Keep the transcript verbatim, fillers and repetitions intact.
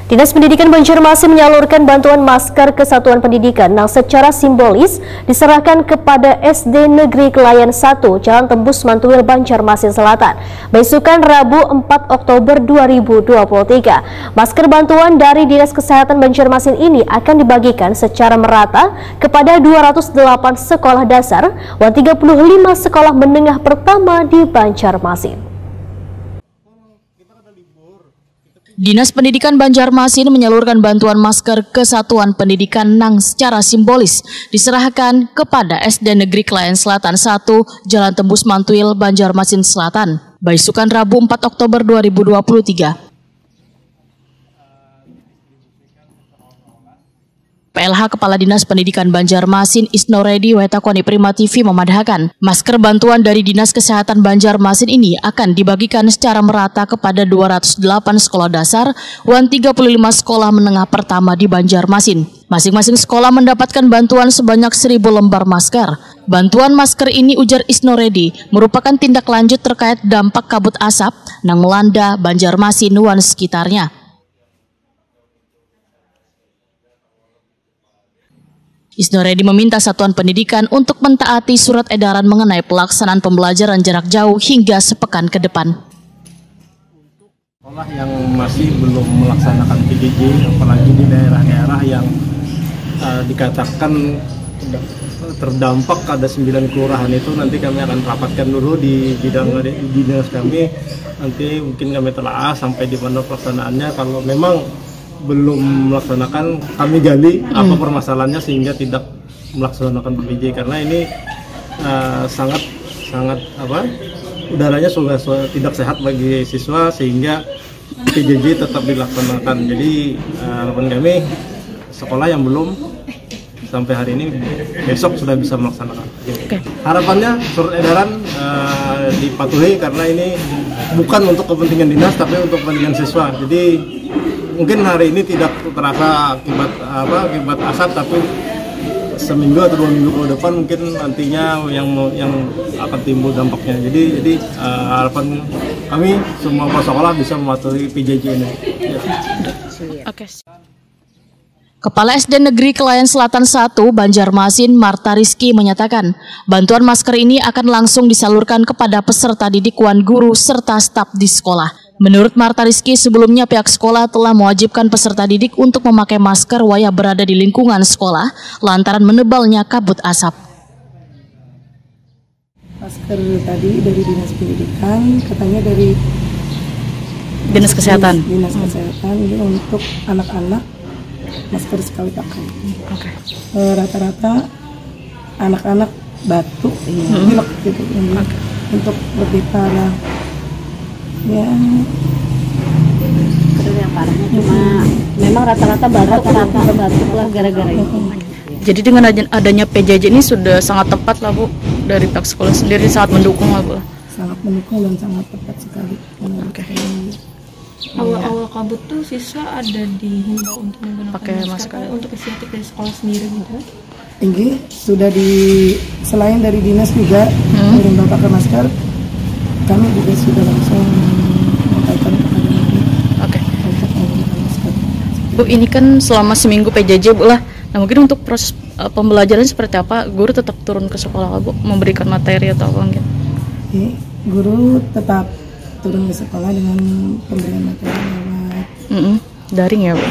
Dinas Pendidikan Banjarmasin menyalurkan bantuan masker ke satuan pendidikan nang secara simbolis diserahkan kepada S D Negeri Kelayan satu, Jalan Tembus Mantuil, Banjarmasin Selatan, baisukan Rabu empat Oktober dua ribu dua puluh tiga. Masker bantuan dari Dinas Kesehatan Banjarmasin ini akan dibagikan secara merata kepada dua ratus delapan sekolah dasar wan tiga puluh lima sekolah menengah pertama di Banjarmasin. Dinas Pendidikan Banjarmasin menyalurkan bantuan masker ke satuan pendidikan nang secara simbolis diserahkan kepada S D Negeri Kelayan Selatan satu, Jalan Tembus Mantuil, Banjarmasin Selatan, baisukan Rabu empat Oktober dua ribu dua puluh tiga. P L H Kepala Dinas Pendidikan Banjarmasin Isno Redi wetakoni Prima T V memadahakan, masker bantuan dari Dinas Kesehatan Banjarmasin ini akan dibagikan secara merata kepada dua ratus delapan sekolah dasar wan tiga puluh lima sekolah menengah pertama di Banjarmasin. Masing-masing sekolah mendapatkan bantuan sebanyak seribu lembar masker. Bantuan masker ini, ujar Isno Redi, merupakan tindak lanjut terkait dampak kabut asap nang melanda Banjarmasin wan sekitarnya. Isno Redi meminta satuan pendidikan untuk mentaati surat edaran mengenai pelaksanaan pembelajaran jarak jauh hingga sepekan ke depan. Sekolah yang masih belum melaksanakan P J J, apalagi di daerah-daerah yang uh, dikatakan terdampak ada sembilan kelurahan itu, nanti kami akan rapatkan dulu di bidang di dinas kami, nanti mungkin kami telah sampai di mana pelaksanaannya. Kalau memang belum melaksanakan, kami gali apa permasalahannya sehingga tidak melaksanakan P J J, karena ini uh, sangat sangat apa udaranya sudah tidak sehat bagi siswa, sehingga P J J tetap dilaksanakan. Jadi uh, harapan kami sekolah yang belum sampai hari ini besok sudah bisa melaksanakan. Oke. Harapannya surat edaran uh, dipatuhi karena ini bukan untuk kepentingan dinas tapi untuk kepentingan siswa. Jadi mungkin hari ini tidak terasa akibat apa akibat asap, tapi seminggu atau dua minggu ke depan mungkin nantinya yang yang akan timbul dampaknya. Jadi jadi uh, harapan kami semua sekolah bisa mematuhi P J J ini. Ya. Oke. Kepala S D Negeri Kelayan Selatan satu, Banjarmasin, Marta Rizky menyatakan, bantuan masker ini akan langsung disalurkan kepada peserta didik wan guru serta staf di sekolah. Menurut Marta Rizky, sebelumnya pihak sekolah telah mewajibkan peserta didik untuk memakai masker wayah berada di lingkungan sekolah lantaran menebalnya kabut asap. Masker tadi dari dinas pendidikan, katanya dari dinas kesehatan. Dinas kesehatan ini untuk anak-anak masker sekali pakai. Oke. Okay. E, rata-rata anak-anak batuk, hmm. Pilek gitu. Ini okay. Untuk lebih parah, ya. Kedua yang parahnya cuma hmm. Memang rata-rata batuk, rata-rata batuk lah gara-gara ini. Hmm. Jadi dengan adanya P J J ini sudah sangat tepat lah Bu, dari pihak sekolah sendiri sangat mendukung lah Bu. Sangat mendukung dan sangat tepat sekali. Oke. Okay. Awal-awal kabut tuh siswa ada dihimbau untuk menggunakan pakai masker, masker untuk inisiatif dari sekolah sendiri gitu. Tinggi sudah di selain dari dinas juga hmm. Mengimbau pakai masker. Kami juga sudah langsung menyampaikan kepada guru. Oke. Okay. Untuk menggunakan masker. Bu, ini kan selama seminggu P J J Bu lah. Nah, mungkin untuk proses uh, pembelajaran seperti apa? Guru tetap turun ke sekolah, Bu, memberikan materi atau apa mungkin? Oke, guru tetap turun ke sekolah dengan pemberian materi lewat mm -mm. Daring ya, Bu?